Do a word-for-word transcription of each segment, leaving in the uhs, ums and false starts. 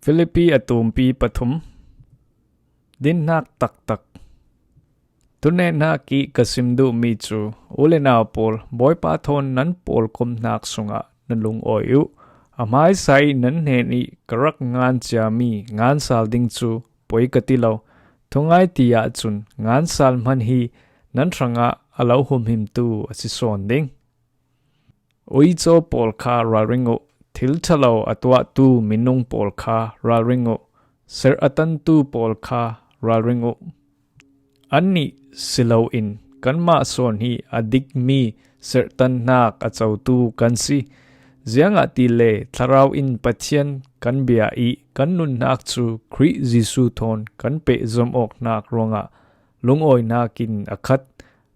Philippi a tumpi pathum. Dinhnak taktak. Tunehnak ih ka sim duhmi cu, u le nau pawl, Bawipa thawn nan pawlkomhnak sungah na lungawi uh. A hmaisa ih nan hnen ih ka rak ngan ciami ngan sal ding cu poi ka ti lo. Thungai ti ahcun ngan sal hman hi nan hrangah a lo humhimtu a si sawn ding. Uico pawl kha ralring uh, thil ṭhalo a tuahtu minung pawl kha ralring uh, serh a tantu pawl kha ralring uh. Annih si loin kanmah sawn hi a dikmi serhtannak a cotu kan si. Ziangahtile Thlarau in Pathian kan bia ih kan nunnak cu Khrih Jesuh thawn kan pehzom awknak ruangah lungawinak in a khat.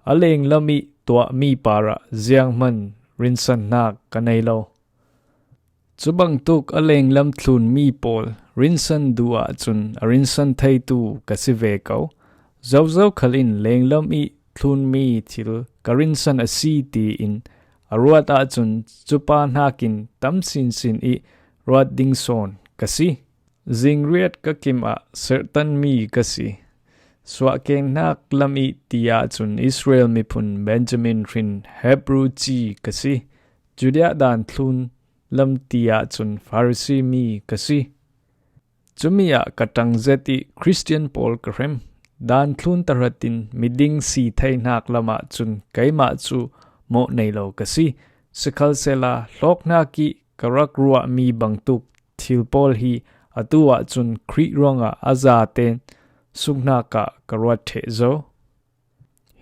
A lenglam ih tuahmi parah zianghman rinsannak ka nei lo. Cubangtuk a lenglam thlunmi pawl rinsan duh ahcun a rinsan theitu ka si ve ko. Zozo khal in lenglam ih thlunmi thil ka rinsan a si tiin a ruat ahcun cupa hnakin tam sinsin ih ruat ding sawn ka si. Zingriat ka kim ah serhtanmi ka si. Suahkengnak lam ih ti ahcun Israel miphun Benjamin hrin Hebru ci ka si. Judea daan thlun lam ti ahcun Farasi mi ka si. Cumi ah ka ṭang zet ih Khristian pawl ka hrem. Daan thlun tahratin miding si theinak lam ahcun keimah cu mawh nei lo ka si. Sikhalsehla hlawknak ih ka rak ruahmi bangtuk thil pawl hi atu ahcun Khrih ruangah a zaten suknak ah ka ruat ṭheh zo.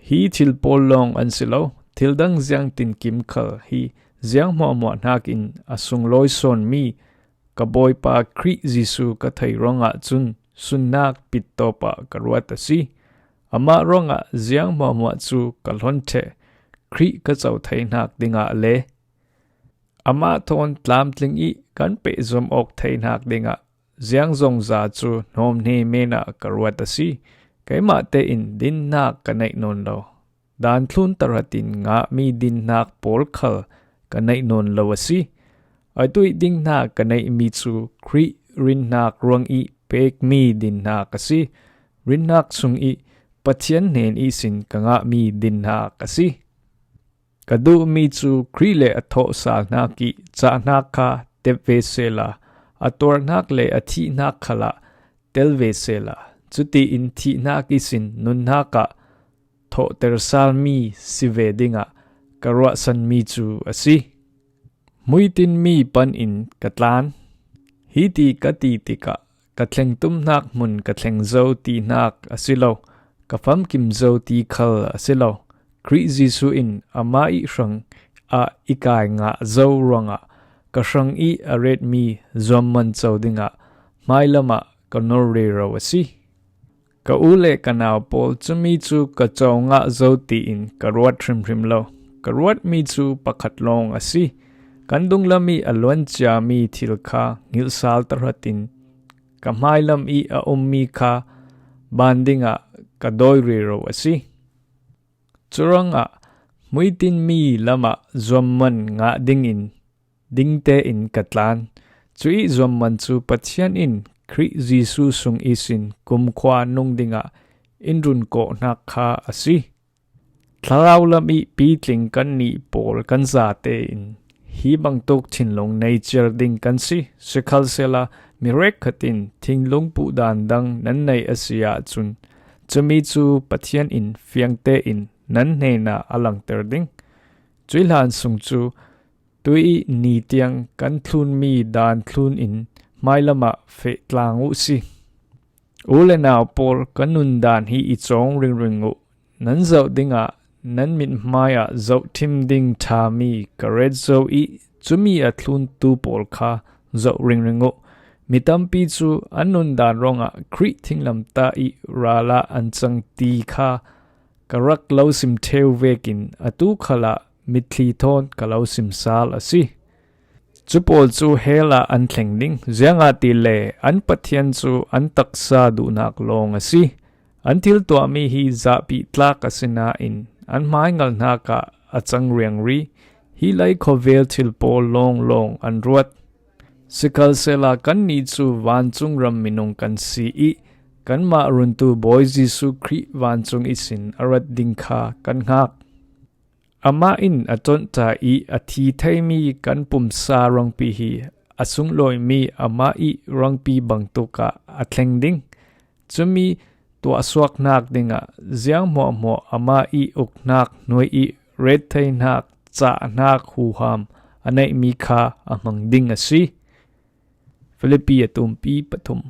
Hi thil pawl lawng an si lo, thil dang ziangtinkim khal hi ziang hmuahhmuah hnakin a sunglawi sawnmi ka Bawipa Khrih Jesuh ka thei ruangah cun sunnak pittawp ah ka ruat a si. Amah ruangah ziang hmuahhmuah cu ka hlon ṭheh, Khrih ka co theinak dingah le amah thawn tlamtling ih kan pehzom awk theinak dingah ziangzongza cu hnawmhne men ah ka ruat a si. Keimah tein dinnak ka neih nawn lo. Daan thlun tahratin ngahmi dinnak pawl khal ka neih nawn lo a si. Atuih dinnak ka neihmi cu Khrih rinnak ruang ih pekmi dinnak a si. Rinnak sung ih Pathian hnen ihsin ka ngahmi dinnak a si. Ka duhmi cu Khrih le a thawhsalnak ih cahnak kha tep ve sehla, a tuarnak le a thihnak khalah tel ve sehla, cutiin thihnak ihsin nunnak ah thawhter salmi si ve dingah ka ruahsanmi cu a si. Hmuitinmi panin ka tlan. Hiti ka ti tikah ka thlengtumhnak hmun ka thleng zo tinak a si lo, ka famkim zo ti khal a si lo. Khrih Jesuh in amah ih hrang ah i kai ngah zo ruangah ka hrang ih a retmi zuamman co dingah hmailam ah ka nor rero a si. Ka u le ka nau pawl, cumi cu ka co ngah zo tiin ka ruat hrimhrim lo. Ka ruatmi cu pakhat lawng a si. Kan dunglam ih a luan ciami thil kha ngilh sal tahratin ka hmailam ih a ummi kha ban dingah ka dawi rero a si. Curuangah hmuitinmi lamah zuamman ngah dingin dingte in ka tlan. Cuih zuamman cu Pathian in Khrih Jesuh sung ihsin kumkhua nung dingah in run kawhnak kha a si. Thlarau lam ih pitling kannih pawl kan zate in hi bangtuk thinlung nei ciar ding kan si. Sikhalsehla mi hrekkhat in thinlung puhdan dang nan neih a si ahcun cumi cu Pathian in fiangte in nan hnenah a langter ding. Cuih hlan sung cu tui ih ni tiang kan thlunmi daan thlun in hmailam ah feh tlang uh si. U le nau pawl, ka nundan hi i cawng ringring uh. Nan zoh dingah nan mithmai ah zohṭhim ding ṭhami ka ret zo ih cumi a thluntu pawl kha zoh ringring uh. Mi tampi cu an nundan ruangah Khrih thinglamtah ih ral ah an cang ti kha ka rak lo sim ṭheu vekin atu khalah mitthli thawn ka lo sim sal a si. Cu pawl cu hell ah an thleng ding, ziangahtile an Pathian cu an taksa duhnak lawng a si. An thil tuahmi hi zahpih tlak a si nain an hmaingalhnak ah a cang riangri. Hi lei khuavel thil pawl lawnglawng an ruat. Sikhalsehla kannih cu vancung ram minung kan si i kanmah runtu Bawi Jesuh Khrih vancung ihsin a rat ding kha kan hngak. Amah in a tonhta i a thi theimi kan pumsa ruangpi hi a sunglawimi amah i ruangpi bangtuk ah a thleng ding. Cumi tuahsuaknak dingah ziang hmuahhmuah amah i uknak hnuai i rettheinak cahnak huham a neihmi kha a hmang ding a si. Filipi a tumpi pathum.